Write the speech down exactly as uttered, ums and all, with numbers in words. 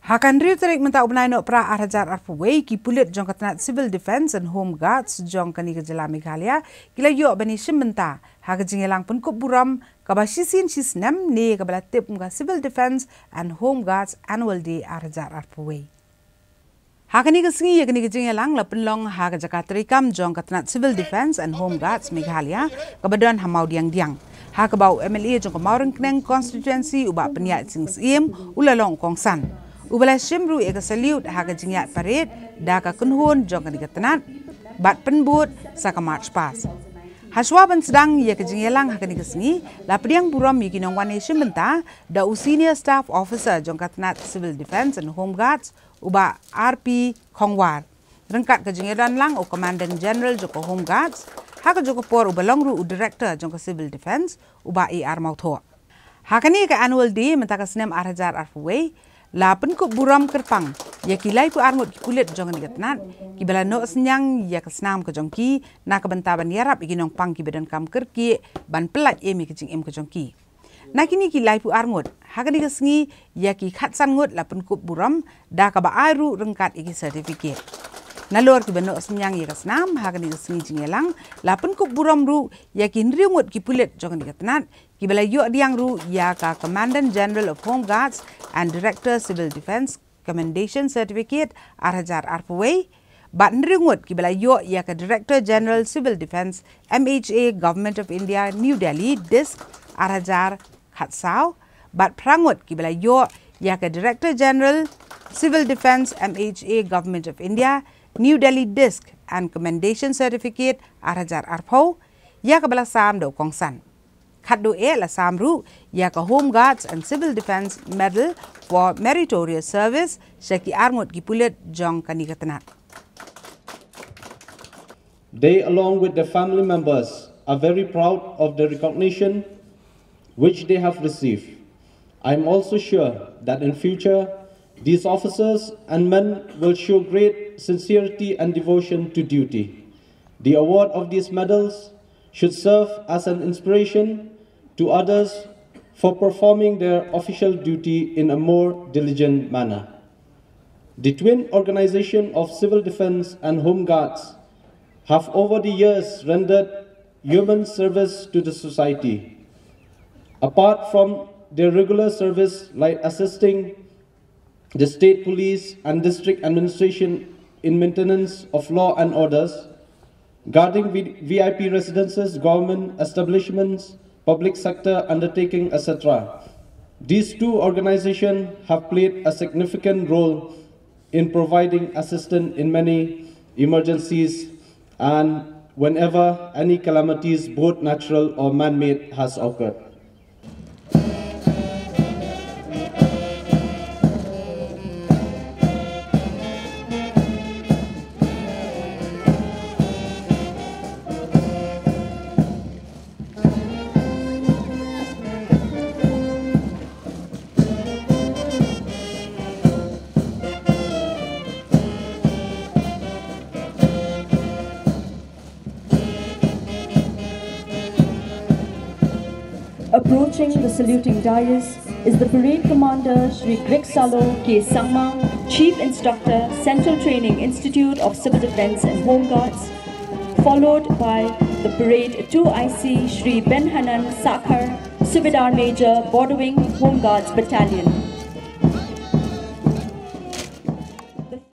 Ha ka hynriew tarik mynta u bnai Nohprah ar hajar arphew wei, ki pulit jong ka tnat Civil Defence and Home Guards jong kane ka jylla Meghalaya ki la ïoh ban ïashim bynta ha ka jingïalang pynkup burom kaba shisien shi snem ne kaba la tip kum ka Civil Defence and Home Guards Annual Day ar hajar arphew wei. Ha kane ka sngi ïa kane ka jingïalang la pynlong ha ka jaka treikam jong ka tnat Civil Defence and Home Guards Meghalaya kaba don ha Mawdiangdiang, ha kaba u M L A jong ka Mawryngkneng Constituency u Bah Pynïaid Sing Syiem u la long u kongsan. Uba la shim ruh ïa ka salute ha ka jingïaid parade da ka kynhun jong kane ka tnat bad pynbud sa ka march past. Hashwa ban sdang ïa ka jingïalang ha kane ka sngi, la pdiang burom ïa ki nongwan ïashim bynta da u Senior Staff Officer jong ka tnat Civil Defence and Home Guards, u Bah R P Khongwar, ryngkat ka jingïadon lang u Commandant General jong ka Home Guards, ha kajuh ka por uba long ruh u Director jong ka Civil Defence, u Bah A R Mawthoh. Ha kane ka Annual Day mynta ka snem ar hajar arphew wei, la pynkup burom kyrpang ïa ki laiphew ar ngut ki pulit jong kane ka tnat kiba la noh synñiang ïa ka snam ka jong ki na ka bynta ban ïarap ïa ki nongpang kiba donkam kyrkieh ban pyllait im ïa ka jingim ka jong ki. Na kine ki laiphew ar ngut, ha kane ka sngi ïa ki khatsan ngut la pynkup burom da kaba ai ruh ryngkat ïa ki certificate. Nalor kiba noh synñiang ïa ka snam ha kane ka sngi jingïalang, la pynkup burom ruh ïa ki hynriew ngut ki pulit jong kane ka tnat kiba la ïoh pdiang ruh ïa ka Commandant General of Home Guards and Director Civil Defence Commendation Certificate ar hajar arphew wei, bad hynriew ngut kiba la ïoh ïa ka Director General Civil Defence, M H A, Government of India, New Delhi, Disc ar hajar khatsaw, bad phra ngut kiba la ïoh ïa ka Director General Civil Defence, M H A, Government of India, New Delhi, Disc and Commendation Certificate ar hajar arphew, ïa kaba la sam da u kongsan. Khatduh eh la sam ruh ïa ka Home Guards and Civil Defence Medal for Meritorious Service sha ki ar ngut ki pulit jong kane ka tnat. They, along with their family members, are very proud of the recognition which they have received. I am also sure that in future, these officers and men will show great sincerity and devotion to duty. The award of these medals should serve as an inspiration to others for performing their official duty in a more diligent manner. The twin organization of civil defense and home guards have over the years rendered human service to the society. Apart from their regular service, like assisting the state police and district administration in maintenance of law and orders, guarding V- VIP residences, government establishments, public sector undertaking, et cetera. These two organizations have played a significant role in providing assistance in many emergencies and whenever any calamities, both natural or man made, has occurred. Approaching the saluting dais is the Parade Commander Shri Griksalo K Sangma, Chief Instructor, Central Training Institute of Civil Defence and Home Guards, followed by the Parade two I C Shri Benhanan Sakhar, Subedar Major, Border Wing, Home Guards Battalion.